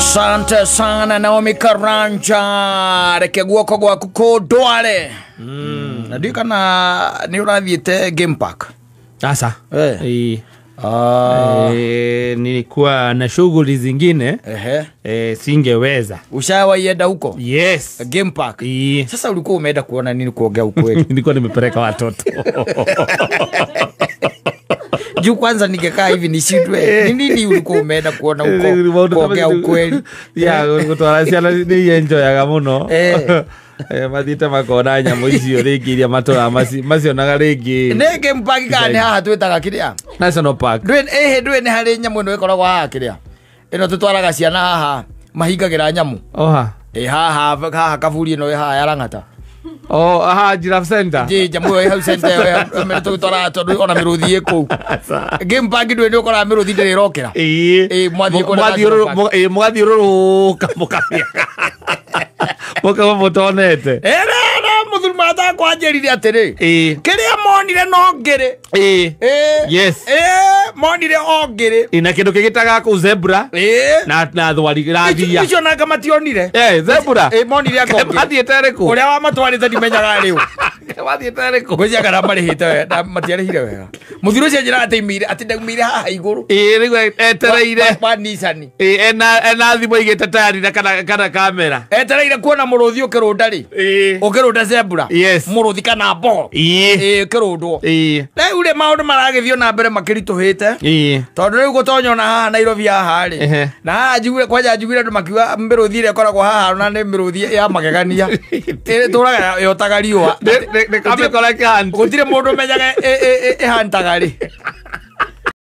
Asante sana Naomi Karanja, reke guoko gwaku kũndware. Na ndiũ kana nĩ ũrathiĩte game park? Sasa Eh. Ah, nilikuwa na shughuli zingine. Ehe. Singeweza. Ushawaienda huko? Yes. Game park? Ii. Sasa ulikuwa umeenda kuona nini, kuongea ukweli? Nilikuwa nimepeleka watoto. Juu kwanza ningekaa hivi nishindwe ni nini ulikuwa umeenda kuona huko, kuongea ukweli. Ya gũtwara ciana nĩ ienjoyaga mũno. Eh. Mathiĩte makona nyamũ icio rĩngĩ iria matũraga macionaga rĩngĩ. Nĩ game park kana nĩ haha twĩtaga kĩrĩa? National Park. Ndũĩ ĩhĩ, ndũĩ nĩ harĩ nyamũ ĩno ĩkoragwo haha kĩrĩa ĩno tũtwaraga ciana haha mahingagĩra nyamũ. Oha. Ĩ haha haha kaburi ĩno ĩ haha ya Lang'ata. Oh, aha, Giraffe Center. Njĩ nyamũ ĩyo ĩ hau center ĩyo ĩrĩa tũtwaraga tondũ ona mĩrũthi ĩ kũu. Game park ndũĩ nĩ ũkoraga mĩrũthi ndĩrĩ ĩrokĩra. Ĩĩ. Ĩ, mwathiĩ kũrĩa National Park. Mũgathiũrũrũka mũkamĩaga mũkauma mũtonete. Ĩrĩ mũthuri matakwa anjĩrire atĩrĩ, Ĩĩ. kĩrĩa monire no ngĩrĩ. Ĩĩ. Ĩ. Yes. Ĩ, monire o ngĩrĩ. Ĩ, na kĩndũ kĩngĩ taga kũu zebra. Ĩ. Na thwari na thia. Icio nanga mationire. Eh, zebra. Ĩ, monire anga ngĩrĩ. Mathiĩte rĩkũ? Ũrĩa wamatwarĩte ndimenyaga rĩu. Mathiĩte rĩkũ? Ngwĩciria kana marĩhĩte wega na matiarĩhire wega. Mũthuri ũcio anjĩraga atĩ aimire, atĩ ndaumire haha igũrũ. Ĩĩ, rĩu etereire. Wa Nissan. Ĩĩ, ena thimũ aigĩte tayari na kana kamera. Etereire kuona mũrũthi ũkĩrũnda rĩ. Ĩĩ. Ũkĩrũnda zebra. Yes. Mũrũthi kana mbogo. Ĩĩ. Ĩĩ, ũkĩrũndwo. Ĩĩ. Rĩu rĩ maũndũ maragĩthiĩ na mbere makĩritũhĩte. Ĩĩ. Tondũ rĩu gũtonya ona haha Nairobi haha rĩ. Ehe. Na haha njiguire, kwanja njiguire andũ makiuga mĩrũthi ĩrĩa ĩkoragwo haha na nĩ mĩrũthi ya magegania. Ĩtũraga yotaga riũa. Nĩ kamĩkora kĩhanti. Gũtirĩ mũndũ ũmenyaga ĩhantaga rĩ.